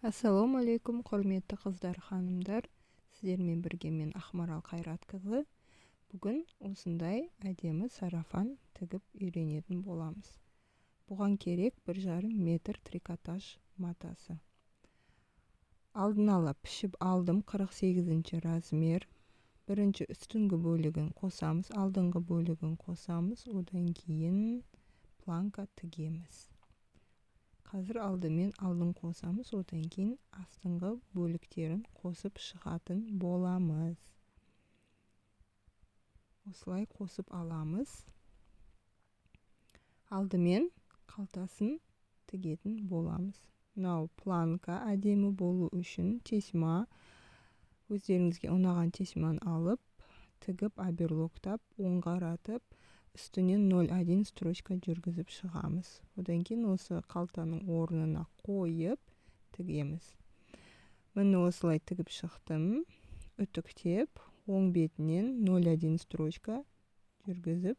Ассалаумағалейкум, құрметті қыздар, ханымдар. Сіздермен бірге мен Ақмарал Қайратқызы. Бүгін осындай әдемі сарафан тігіп үйренетін боламыз. Бұған керек 1,5 метр трикотаж матасы. Алдын ала пішіп алдым 48 размер. Бірінші үстіңгі бөлігін қосамыз, алдыңғы бөлігін қосамыз, одан кейін планка тігеміз. Қазір алдымен алдын қосамыз, одан кейін астыңғы бөліктерін қосып шығатын боламыз. Осылай қосып аламыз. Алдымен қалтасын тігетін боламыз. Мынау планка әдемі болу үшін тесьма, өздеріңізге ұнаған тесьманы алып, тігіп, оверлоктап, оңғаратып, үстінен 0,1 строчка жүргізіп шығамыз. Одан кейін осы қалтаның орнына қойып тігеміз. Міне осылай тігіп шықтым. Үтіктеп, оң бетінен 0,1 строчка жүргізіп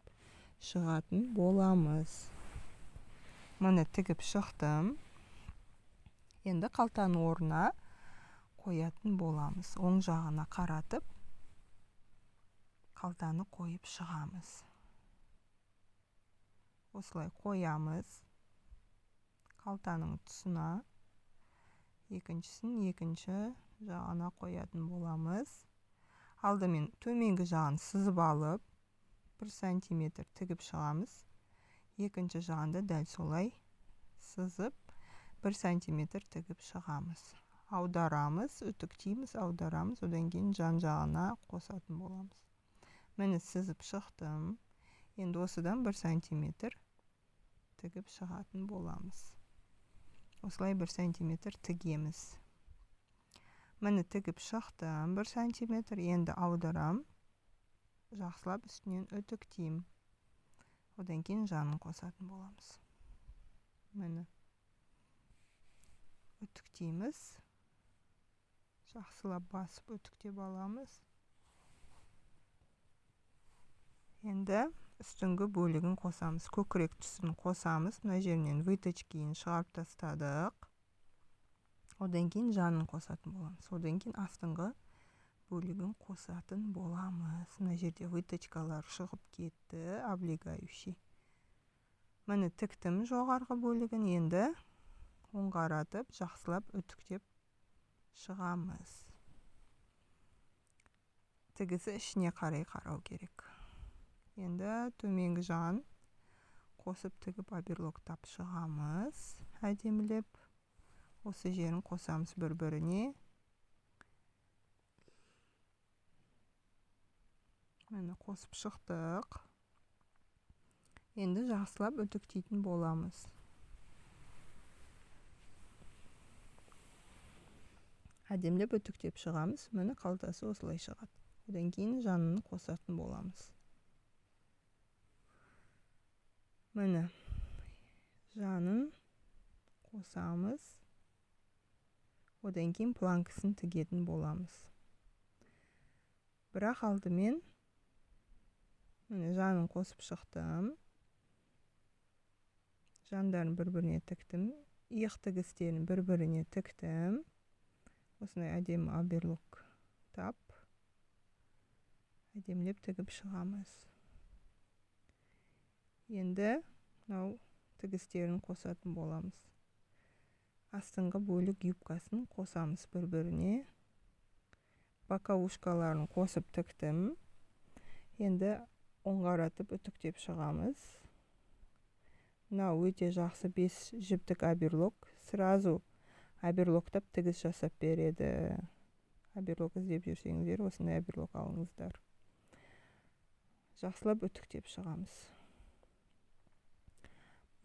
шығатын боламыз. Міне тігіп шықтым. Енді қалтаның орнына қоятын боламыз. Оң жағына қаратып, қалтаны қойып шығамыз. Осылай қоямыз. Қалтаның тұсына, екіншісін екінші жағына қоятын боламыз. Алдымен төменгі жағын сызып алып, 1 сантиметр тігіп шығамыз. Екінші жағында дәл солай сызып, 1 сантиметр тігіп шығамыз. Аударамыз, үтіктейміз, аударамыз, одан кейін жан жағына қосатын боламыз. Міне сызып шықтым. Енді осыдан 1 сантиметр тігіп шығатын боламыз. Осылай 1 сантиметр тігеміз. Міне тігіп шықтым 1 сантиметр. Енді аударам. Жақсылап үстінен үтіктеймін. Одан кейін жанын қосатын боламыз. Міне үтіктейміз. Жақсылап басып үтіктеп аламыз. Енді үстіңгі бөлігін қосамыз. Көкірек түсін қосамыз. Мына жерінен выточкиін шығарып тастадық. Одан кейін жанын қосатын боламыз. Одан кейін астыңғы бөлігін қосатын боламыз. Мына жерде выточкалар шығып кетті, облегающий. Міне тіктім жоғарғы бөлігін. Енді оңғаратып, жақсылап үтіктеп шығамыз. Тігісі ішіне қарай қарау керек. Енді төменгі жағын қосып тігіп оверлоктап шығамыз. Әдемілеп осы жерін қосамыз бір-біріне. Міне қосып шықтық. Енді жақсылап үтіктейтін боламыз. Әдемілеп үтіктеп шығамыз. Міне қалтасы осылай шығады. Одан кейін жанын қосатын боламыз. Міне жанын қосамыз. Одан кейін планкасын тігетін боламыз. Бірақ алдымен міне жанын қосып шықтым. Жандарын бір-біріне тіктім. Иық тігістерін бір-біріне тіктім. Осындай әдемі оверлок тап әдемілеп тігіп шығамыз. Енді мынау тігістерін қосатын боламыз. Астыңғы бөлік юбкасын қосамыз бір-біріне. Боковушкаларын қосып тіктім. Енді оңғаратып үтіктеп шығамыз. Мынау өте жақсы 5 жіптік оверлок. Сразу оверлоктап тігіс жасап береді. Оверлок іздеп жүрсеңіздер, осындай оверлок алыңыздар. Жақсылап үтіктеп шығамыз.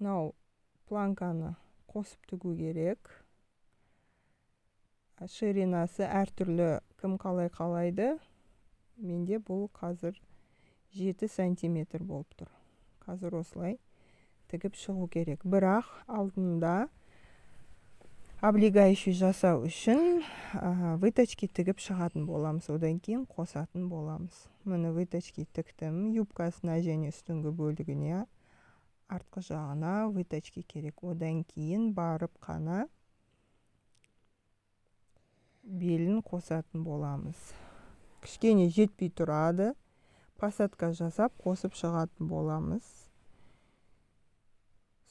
Мынау планканы қосып тігу керек. Ширинасы әртүрлі, кім қалай қалайды. Менде бұл қазір 7 сантиметр болып тұр. Қазір осылай тігіп шығу керек. Бірақ алдында облегающий жасау үшін выточки тігіп шығатын боламыз. Одан кейін қосатын боламыз. Міне выточки тіктім. Юбкасына және үстіңгі бөлігіне, артқы жағына выточки керек. Одан кейін барып қана Белін қосатын боламыз. Кішкене жетпей тұрады. Посадка жасап қосып шығатын боламыз.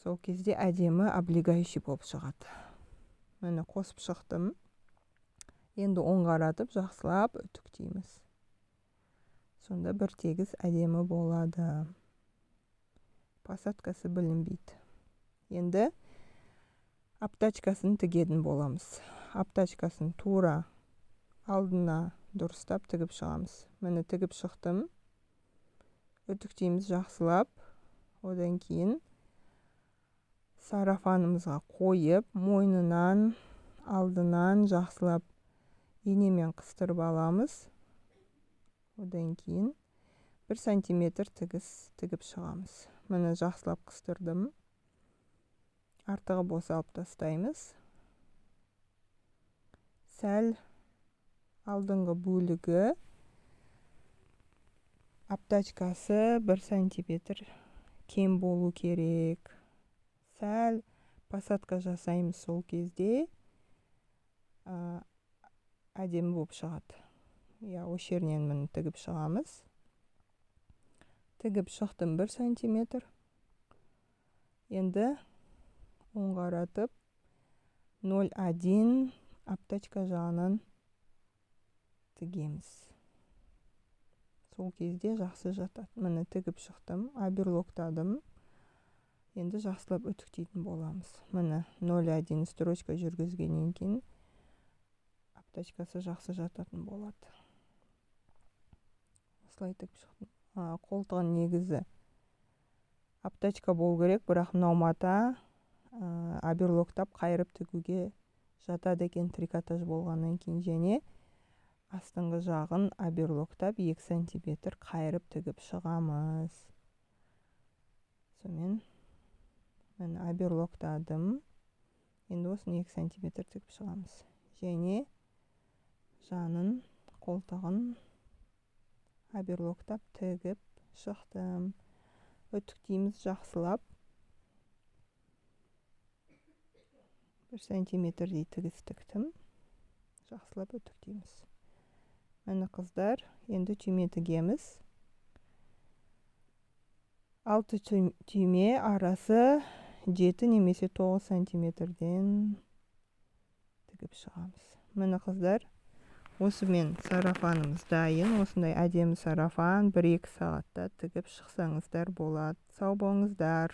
Сол кезде әдемі облегающий болып шығады. Міне, қосып шықтым. Енді оңғаратып жақсылап үтіктейміз. Сонда бір тегіс әдемі болады. Посадкасы білінбейді. Енді обтачкасын тігетін боламыз. Обтачкасын тура алдына дұрыстап тігіп шығамыз. Міне, тігіп шықтым. Үтіктейміз жақсылап. Одан кейін сарафанымызға қойып, мойнынан, алдынан жақсылап инемен қыстырып аламыз. Одан кейін 1 сантиметр тігіс тігіп шығамыз. Міне, жақсылап қыстырдым. Артығы болса алып тастаймыз. Сәл алдыңғы бөлігі обтачкасы 1 сантиметр кем болу керек. Сәл посадка жасаймыз, сол кезде әдемі болып шығады. Иә, осы жерінен міне тігіп шығамыз. Тігіп шықтым 1 сантиметр. Енді оңғаратып 0,1 обтачка жағынан тігеміз. Сол кезде жақсы жатады. Міне, тігіп шықтым, оверлоктадым. Енді жақсылап үтіктейтін боламыз. Міне, 0,1 строчка жүргізгеннен кейін обтачкасы жақсы жататын болады. Осылай тігіп шықтым. Қолтығын негізі обтачка болу керек, бірақ мынау мата оверлоктап қайырып тігуге жатады екен трикотаж болғаннан кейін. Және астыңғы жағын оверлоктап 2 сантиметр қайырып тігіп шығамыз. Сонымен, міне, оверлоктадым. Енді осыны 2 сантиметр тігіп шығамыз. Және жанын, қолтығын оверлоктап тігіп шықтым. Үтіктейміз жақсылап. 1 сантиметрдей тігіс тіктім. Жақсылап үтіктейміз. Міне, қыздар, енді түйме тігеміз. 6 түйме, арасы 7 немесе 9 сантиметрден тігіп шығамыз. Міне, қыздар, осымен сарафанымыз дайын. Осындай әдемі сарафан 1-2 сағатта тігіп шықсаңыздар болады. Сау болыңыздар.